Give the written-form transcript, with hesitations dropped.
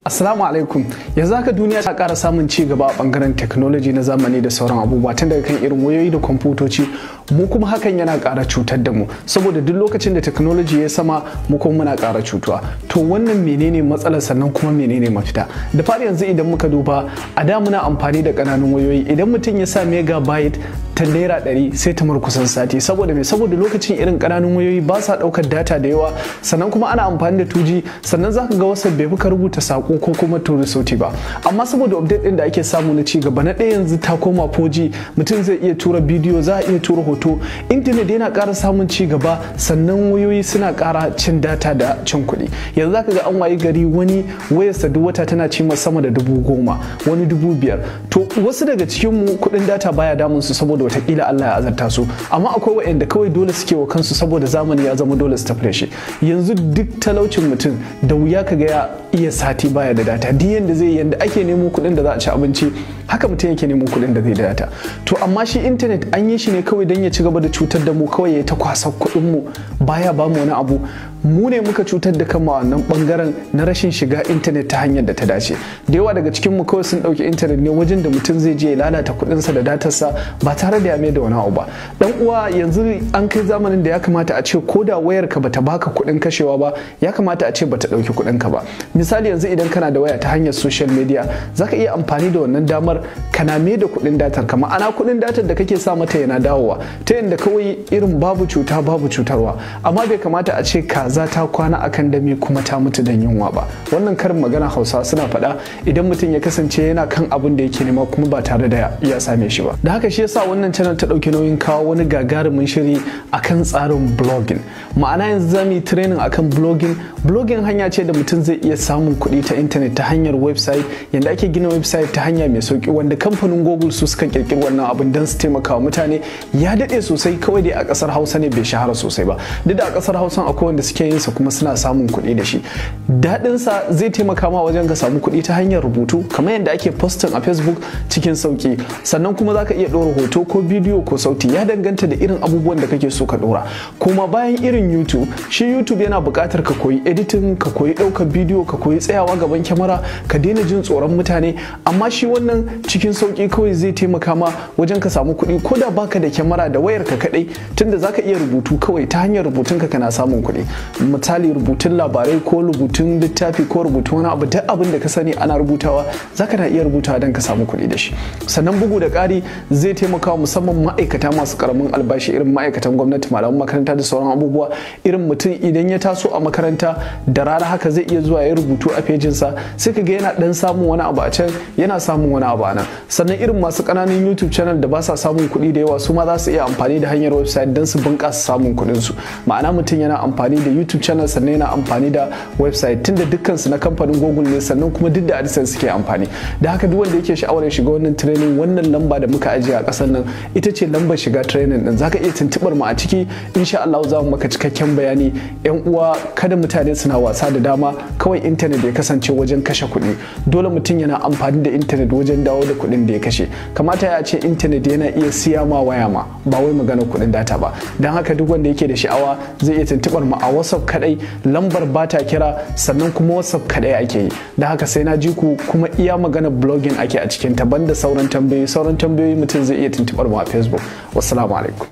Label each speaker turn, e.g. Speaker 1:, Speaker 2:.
Speaker 1: Assalamu alaikum. Yanzu haka duniya ta ƙara samun ci gaba a ɓangaren technology na zamani da sauran abubuwa, tun daga kan irin wayoyi da kwamfutoci. Mu kuma hakan yana ƙara cutar da mu, saboda duk lokacin da technology ya sama, mu kuma muna ƙara cutuwa. To wannan menene matsalar, sannan kuma menene mafita? Da fari yanzu idan muka duba, a da muna amfani da ƙananun wayoyi. Idan mutum ya sa megabyte ta naira 100, sai ta mar kusan sati. Saboda me? Saboda lokacin irin ƙananun wayoyi ba sa ɗaukar data da yawa, sannan kuma ana amfani da 2G, sannan zaka ga wasu bai fi ka rubuta sako ko kuma tura sauti ba. Amma saboda update din da ake samu na ci gaba, na ɗaya yanzu ta koma 4G, mutum zai iya tura bidiyo, za a iya tura hoto. Internet yana ƙara samun ci gaba, sannan wayoyi suna ƙara cin data da cin kuɗi. Yanzu zaka ga an wayi gari wani wayarsa duk wata tana ci sama da 10,000, wani 5,000. To wasu daga cikin mu kuɗin data baya damun su, saboda watakila Allah ya azarta su, amma akwai waɗanda kawai dole suke wa kansu, saboda zamani ya zama dole su tafi da shi. Yanzu duk talaucin mutum, da wuya ka ga ya iya sati baya da data. Duk yanda zai, yanda ake nemo kuɗin da za a ci abinci, haka mutum yake nemo kuɗin da zai da data. To amma shi internet an yi shi ne kawai don ya ci gaba da cutar da mu, kawai ya ta kwasa kuɗin mu, baya ba mu wani abu. Mu ne muka cutar da kanmu a wannan bangaren na rashin shiga internet ta hanyar da ta dace. Da yawa daga cikin mu kawai sun ɗauki internet ne wajen da mutum zai je ya lalata kuɗinsa da datarsa ba tare da ya mai da wani abu ba. Dan uwa, yanzu an kai zamanin da ya kamata a ce ko da wayarka bata baka kuɗin kashewa ba, ya kamata a ce bata ɗauki kuɗin ka ba. Misali, yanzu idan kana da waya, ta hanyar social media zaka iya amfani da wannan damar kana mai da kuɗin datar ka, ma'ana kuɗin datar da kake sa mata yana dawowa, ta yadda kawai irin babu cuta babu cutarwa. Amma bai kamata a ce kaza ta kwana akan dami kuma ta mutu don yunwa ba. Wannan karin magana Hausa suna faɗa idan mutum ya kasance yana kan abin da yake nema kuma ba tare da ya same shi ba. Da haka shi yasa wannan channel ta ɗauki nauyin kawo wani gagarumin shiri akan tsarin blogging. Ma'ana yanzu za mu yi training akan blogging. Blogging hanya ce da mutum zai iya samun kuɗi ta internet ta hanyar website, yanda ake gina website ta hanya mai sauki, wanda kamfanin Google su suka kirkiri wannan abin don su taimaka wa mutane. Ya daɗe sosai, kawai dai a ƙasar Hausa ne bai shahara sosai ba, duk da a ƙasar Hausa akwai wanda suke yin sa kuma suna samun kuɗi da shi. Daɗin sa, zai taimaka ma wajen ka samu kuɗi ta hanyar rubutu, kamar yadda ake posting a Facebook cikin sauki. Sannan kuma zaka iya ɗora hoto ko bidiyo ko sauti, ya danganta da irin abubuwan da kake so ka ɗora. Kuma bayan irin YouTube, shi YouTube yana buƙatar ka koyi editing, ka koyi ɗaukar bidiyo, ka koyi tsayawa gaban kyamara, ka daina jin tsoron mutane. Amma shi wannan cikin sauki kawai zai taimaka ma wajen ka samu kuɗi ko da baka da kyamara, da wayar ka kaɗai, tunda zaka iya rubutu, kawai ta hanyar rubutunka kana samun kuɗi. Misali, rubutun labarai ko rubutun littafi ko rubutun wani abu, duk abin da ka sani ana rubutawa, zaka na iya rubutawa don ka samu kuɗi da shi. Sannan bugu da ƙari, zai taimaka wa musamman ma'aikata masu ƙaramin albashi, irin ma'aikatan gwamnati, malaman makaranta da sauran abubuwa. Irin mutum idan ya taso a makaranta da rana haka, zai iya zuwa ya rubutu a fejinsa, sai ka ga yana dan samun wani abu a can, yana samun wani abu a nan. Sannan irin masu ƙananan YouTube channel da ba sa samun kuɗi da yawa, su ma za su iya amfani da hanyar website don su bunƙasa samun kuɗin su. Ma'ana mutum yana amfani da YouTube channel, sannan yana amfani da website, tunda dukkan su na kamfanin Google ne, sannan kuma duk da AdSense suke amfani. Da haka duk wanda yake sha'awar ya shiga wannan training, wannan lamba da muka ajiye a ƙasar nan ita ce lambar shiga training din. Zaka iya tuntubar mu a ciki, insha Allah za mu maka cikakken bayani. Yan uwa, kada mutane suna wasa da dama, kawai internet ya kasance wajen kashe kuɗi. Dole mutum yana amfani da internet wajen dawo da kuɗin da ya kashe. Kamata ya ce internet yana iya siya ma waya ma, ba wai magana kuɗin data ba. Don haka duk wanda yake da sha'awa zai iya tuntubar mu a WhatsApp kadai. Lambar ba ta kira, sannan kuma WhatsApp kadai ake yi. Don haka sai na ji ku. Kuma iya magana blogging ake a cikin ta, banda sauran tambayoyi. Sauran tambayoyi mutum zai iya tuntubar mu a Facebook. Wassalamu alaikum.